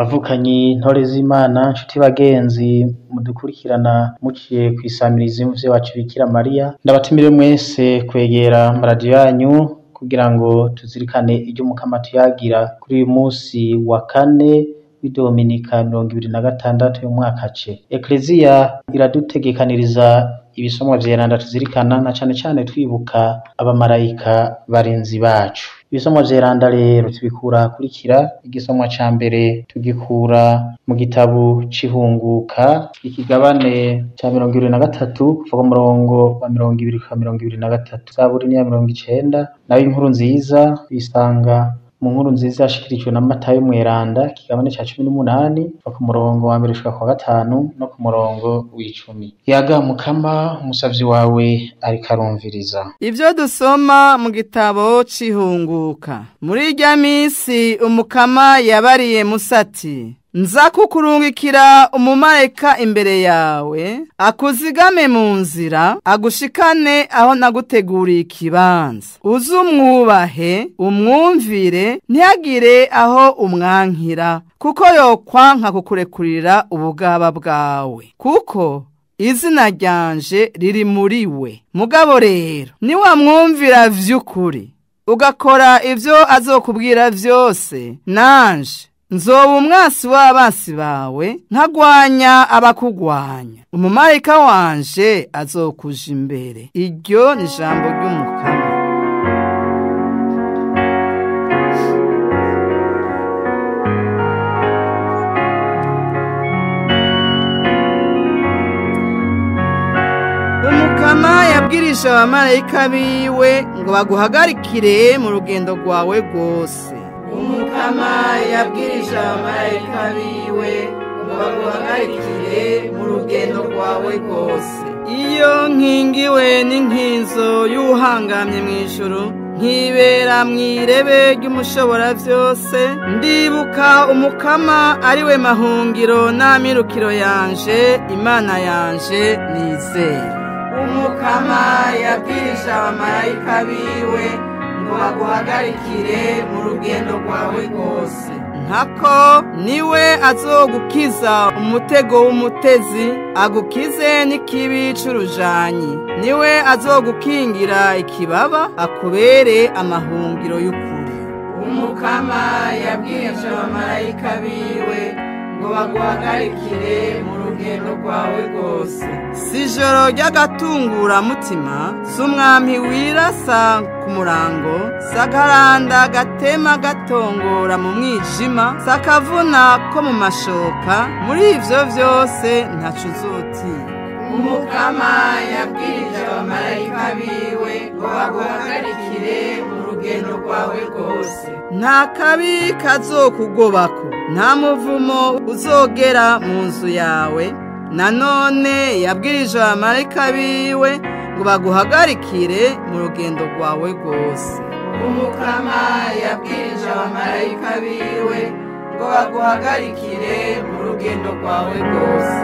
Bavukanyi, ntore z'Imana, nshuti bagenzi mudukurikirana muciye kw'isamirizi y'umuvyeyi wacu Bikira Mariya, ndabatumire mwese kwegera amaradiyo yanyu kugira ngo tuzirikane iryo Mukama tuyagira kuri uyu musi wa kane w'idominika 26 y'umwaka C. Ekleziya iradutegekaniriza ibisomwa vyeranda tuzirikana, na cane cane twibuka abamarayika barinzi bacu. Ibisomwa vyeranda rero tubikura ahakurikira: igisomwa ca mbere tugikura mu gitabo c'Ihunguka, ikigabane ca 23, kuva ku murongo wa 20 gushika 23. Zaburi niya 90, nayo inkuru nziza tuyisanga mu nkuru nziza yashikirijwe na Matayo Mweranda, ikigabane ca 18, kuva ku murongo wa mbere gushika kuwa gatanu no ku murongo w'icumi. Yaga Mukama, umusavyi wawe ariko arumviriza. Ivyo dusoma mu gitabo c'Ihunguka. Muri irya misi Umukama yabariye Musa ati: nza kukurungikira umumarayika imbere yawe, akuzigame mu nzira, agushikane aho naguteguriye ikibanza. Uze umwubahe, umwumvire, ntihagire aho umwankira, kuko yokwanka kukurekurira ubugaba bwawe, kuko izina ryanje riri muri we. Mugabo rero, niwamwumvira vy'ukuri, ugakora ivyo azokubwira vyose, nanje nzoba umwasi w'abasi bawe, nkagwanya abakugwanya. Umumarayika wanje azokuja imbere. Iryo ni ijambo ry'Umukama. Umukama yabwirije abamarayika biwe ngo baguhagarikire mu rugendo rwawe rwose. Umukama yabwirije abamarayika biwe ngo baguhagarikire mu rugendo rwawe rwose. Iyo nkingiwe n'inkinzo y'uhangamye mw'ijuru, nkibera mw'irebe ry'umushobora vyose, ndibuka Umukama ariwe mahungiro n'amirukiro yanje, Imana yanje nizera. Umukama yabwirije abamarayika biwe ngo baguhagarikire mu rugendo rwawe rwose. Nkako niwe azogukiza umutego w'umutezi, agukize n'ikibi c'urujanyi. Niwe azogukingira ikibaba, akubere amahungiro y'ukuri. Umukama yabwirije abamarayika biwe ngo baguhagarikire mu rugendo rwawe rwose. Si ijoro ry'agatunguramutima, si umwami wirasa ku murango, si akaranda gatema gatongora mu mwijima, si akavuna ko mu mashoka, muri ivyo vyose ntaco uzotinya. Umukama yabwirije abamarayika biwe ngo baguhagarikire mu rugendo rwawe rwose. Nta kabi kazokugobako, nta muvumo uzogera mu nzu yawe. Nanone yabwirije abamarayika biwe ngo baguhagarikire mu rugendo rwawe rwose. Umukama yabwirije abamarayika biwe ngo baguhagarikire mu rugendo rwawe rwose.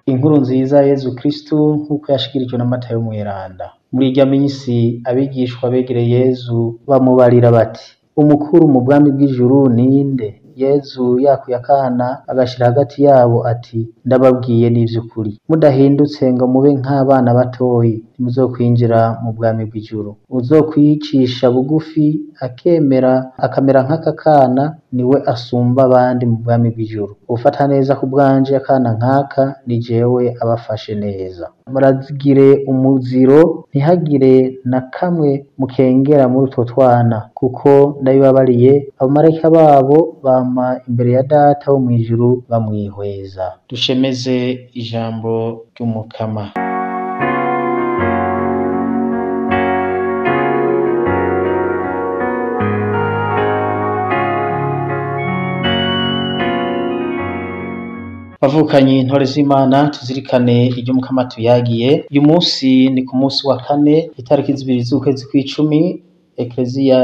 Inkuru nziza Yezu Kristu nk'uko yashikirijwe na Matayo Mweranda. Muri irya minsi abigishwa begereye Yezu bamubarira bati: umukuru mu bwami bw'ijuru ninde? Yezu yakuye akana agashira hagati yabo ati: ndababwiye n'ivy'ukuri, mudahindutse ngo mube nk'abana batoyi, ntimuzokwinjira mu bwami bw'ijuru. Uzokwicisha bugufi akemera akamera nk'aka kana, niwe asumba abandi mu bwami bw'ijuru. Ufata neza ku bwanje akana nk'aka, ni jewe abafashe neza. Murazigire umuziro, ntihagire na kamwe mukengera muri utwo twana, kuko ndabibabariye, abamarayika babo bama imbere ya Data wo mw'ijuru bamwihweza. Dushemeze ijambo ry'Umukama. Bavukanye intore z'Imana, tuzirikane iryo Mukama tuyagiye. Uyu munsi ni ku munsi wa kane, itariki 2 z'ukwezi kw'icumi. Ekleziya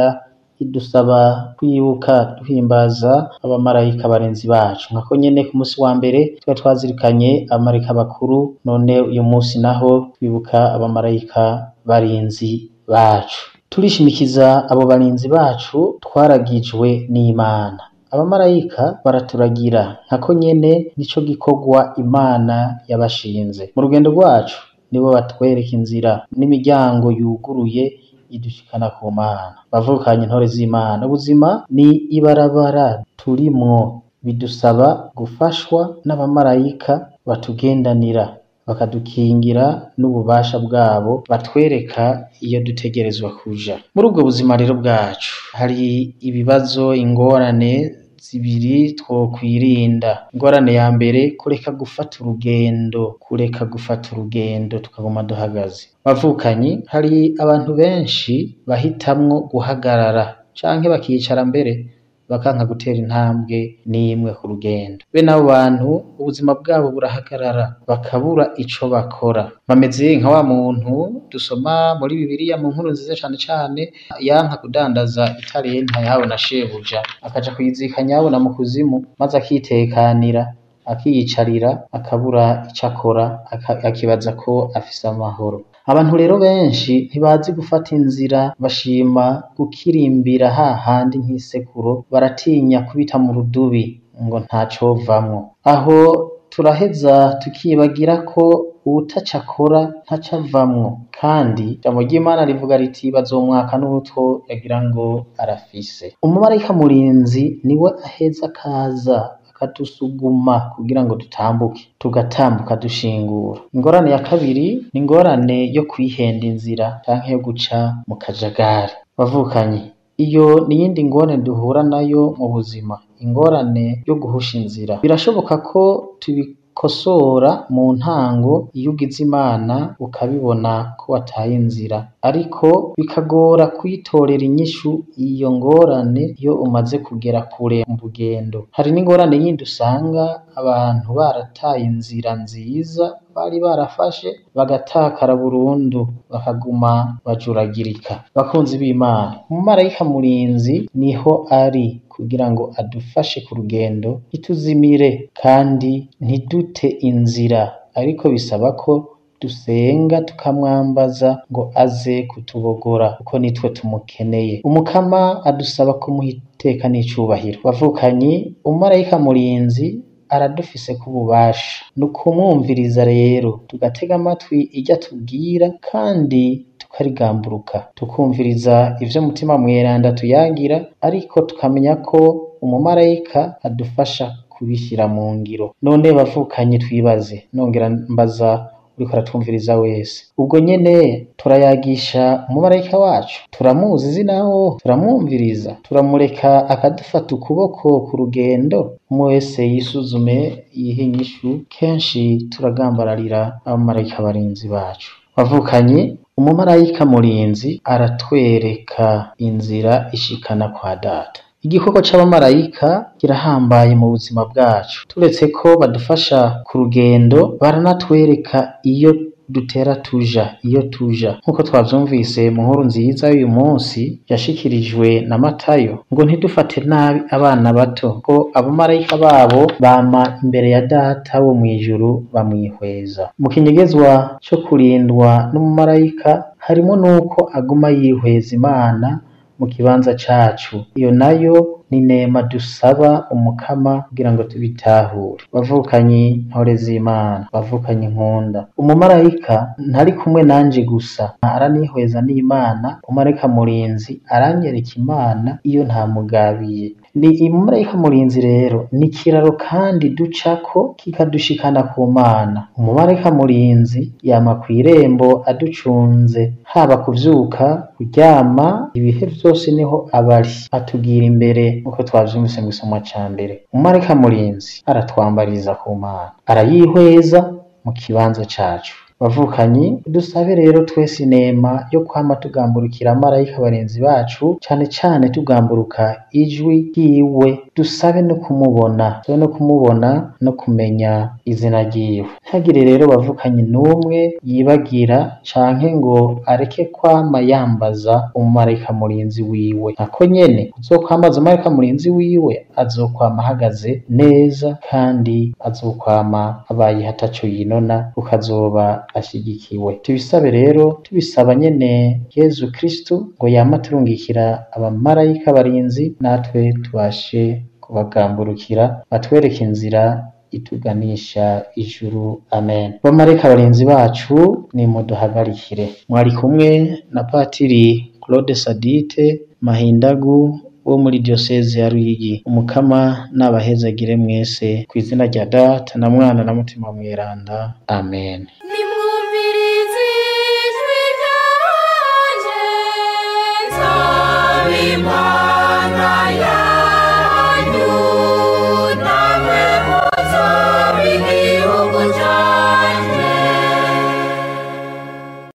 idusaba kwibuka duhimbaza abamarayika barinzi bacu. Nkako nyene ku munsi wa mbere twari twazirikanye abamarayika bakuru, none uyu munsi naho twibuka abamarayika barinzi bacu. Turishimikiza abo barinzi bacu twaragijwe n'Imana. Abamarayika baraturagira, nkako nyene nico gikorwa Imana yabashinze. Mu rugendo rwacu nibo batwereka inzira n'imiryango yuguruye idushikana ku Mana. Bavukanye intore z'Imana, ubuzima ni ibarabara turimwo, bidusaba gufashwa n'abamarayika batugendanira, bakadukingira n'ububasha bwabo, batwereka iyo dutegerezwa kuja. Muri ubwo buzima rero bwacu hari ibibazo, ingorane zibiri twokwirinda. Ingorane ya mbere, kureka gufata urugendo, kureka gufata urugendo tukaguma duhagaze. Bavukanyi, hari abantu benshi bahitamwo guhagarara canke bakicara mbere bakanka gutera intambwe n'imwe ku rugendo. Bene abo bantu ubuzima bwabo burahagarara, bakabura ico bakora. Bameze nka wa muntu dusoma muri Bibiliya mu nkuru nziza cane cane, yanka kudandaza italenta yahawe na shebuja, akaja kuyizika nyabuna mu kuzimu, maze akitekanira, akiyicarira, akabura ico akora, akibaza ko afise amahoro. Abantu rero benshi ntibazi gufata inzira, bashima gukirimbira hahandi nk'isekuro, baratinya kubita mu rudubi ngo ntacovamwo. Aho turaheza tukibagira ko uwutaco akora ntaco avamwo, kandi ijambo ry'Imana rivuga riti bazomwaka n'utwo yagira ngo arafise. Umumarayika murinzi niwe aheza akaza akadusuguma kugira ngo dutambuke, tugatambuka dushingura. Ingorane ya kabiri ni ingorane yo kwihenda inzira canke yo guca mu kajagari. Bavukanyi, iyo ni iyindi ngorane duhura nayo mu buzima, ingorane yo guhusha inzira. Birashoboka ko tubikosora mu ntango iyo ugize Imana ukabibona ko wataye inzira, ariko bikagora kuyitorera inyishu iyo ngorane iyo umaze kugera kure mu rugendo. Hari n'ingorane yindi usanga abantu barataye inzira nziza bari barafashe, bagatakara burundu, bakaguma bajuragirika. Bakunzi b'Imana, umumarayika murinzi niho ari kugira ngo adufashe ku rugendo, ntituzimire kandi ntidute inzira, ariko bisaba ko dusenga tukamwambaza ngo aze kutubogora, kuko nitwe tumukeneye. Umukama adusaba kumuha iteka n'icubahiro. Bavukanyi, umumarayika murinzi aradufise k'ububasha, ni ukumwumviriza rero, tugatega amatwi ivyo atubwira kandi tukarigamburuka, tukumviriza ivyo Mutima Mweranda atuyagira, ariko tukamenya ko umumarayika adufasha kubishyira mu ngiro. None bavukanyi twibaze, nongera mbaza uriko aratwumviriza wese, ubwo nyene turayagisha umumarayika wacu? Turamuzi izina hoho? Turamwumviriza? Turamureka akadufata ukuboko ku rugendo? Umwe wese yisuzume, yihe inyishu. Kenshi turagambararira abamarayika barinzi bacu. Bavukanyi, umumarayika murinzi aratwereka inzira ishikana kwa Data. Igikorwa c'abamarayika kirahambaye mu buzima bwacu. Turetse ko badufasha ku rugendo, baranatwereka iyo dutera tuja, iyo tuja. Nk'uko twavyumvise mu nkuru nziza y'uyu munsi yashikirijwe na Matayo, ngo ntidufate nabi abana bato, ko abamarayika babo bama imbere ya Data wo mw'ijuru bamwihweza. Mu kinyegezwa co kurindwa n'umumarayika harimo n'uko aguma yihweza Imana mu kibanza cacu. Iyo nayo ni nema dusaba Umukama kugira ngo tubitahure. Bavukanyi ntore z'Imana, bavukanyi nkunda, umumarayika ntari kumwe nanje gusa, aranihweza n'Imana. Umumarayika murinzi aranyereka Imana iyo ntamugabiye. Ni umumarayika murinzi rero ni ikiraro kandi ducako kikadushikana ku Mana. Umumarayika murinzi yama kw'irembo aducunze, haba kuvyuka, kuryama, ibihe vyose niho aba ari, atugira imbere nk'uko twavyumvise mw'isomo ca mbere. Umumarayika murinzi aratwambariza ku Mana, arayihweza mu kibanza cacu. Bavukanyi, dusabe rero twese inema yo kwama tugamburukira abamarayika barinzi bacu, cane cane tugamburuka ijwi ryiwe, dusabe no kumubona, dusabe no kumubona no kumenya izina ryiwe. Ntihagire rero bavukanyi n'umwe yibagira canke ngo areke kwama yambaza umumarayika murinzi wiwe. Nako nyene uzokwambaza umumarayika murinzi wiwe azokwama ahagaze neza kandi azokwama abayeho ataco yinona kuko azoba ashigikiwe. Tubisabe rero tubisaba nyene Yezu Kristu ngo yame aturungikira abamarayika barinzi natwe tubashe kubagamburukira batwereke inzira ituganisha ijuru. Amen. Bamarayika barinzi bacu nimuduhagarikire. Mwari kumwe na Patiri Claude Sadite Mahindagu wo muri Diyoseze ya Ruyigi. Umukama nabahezagire mwese kw'izina rya Data na Mwana na Mutima Mweranda. Amen.